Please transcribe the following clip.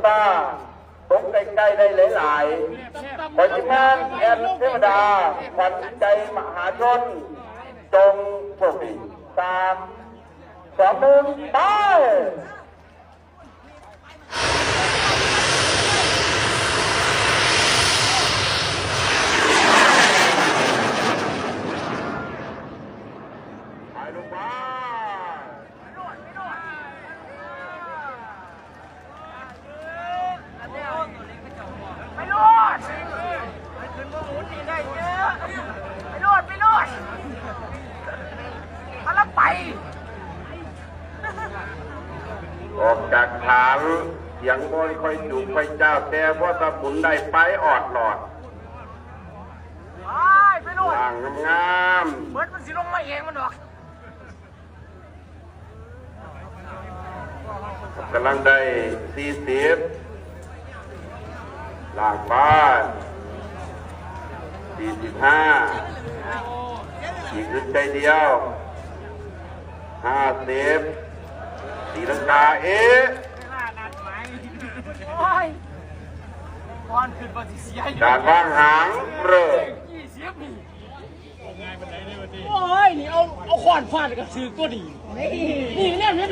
ຕາ ຕົງໃກ້ໆໄດ້ຫຼາຍໆ ຂໍທີມງານແອນເທວະດາ ຂວັນໃຈມະຫາຊົນ ຈົ່ງໂຊກດີ ສາມ ສອງ ໜຶ່ງ ໄປ! ໄປໂລດ ໄປໂລດ ໄປໂລດ ໄປໂລດ ພາລະໄປ ອອກຈາກຖານ ສຽງບໍ່ຄ່ອຍຈູບຄ່ອຍຈ້າວ ແຕ່ພໍຕະບຸນໄດ້ໄປອອດຫຼອດ ໄປ ໄປໂລດ ລ່າງງາມໆ ເບິດມັນຊິລົງມາເອງມັນດອກ. ກຳລັງໄດ້ສີ່ສິບ ລ້າງໄປ ສີ່ສິບຫ້າ ອີກອຶດໃຈດຽວ ຫ້າສິບ ຕີລັງກາເອະ ໂອ້ຍ ກ່ອນຂຶ້ນວ່າຊິເສຍຢູ່ ການວາງຫາງເລີ່ມ ໂອ້ຍ ນີ້ເອົາ ເອົາຄ້ອນຟາດກໍຖືກຕົວນີ້ ນີ້ແນວເຮັດ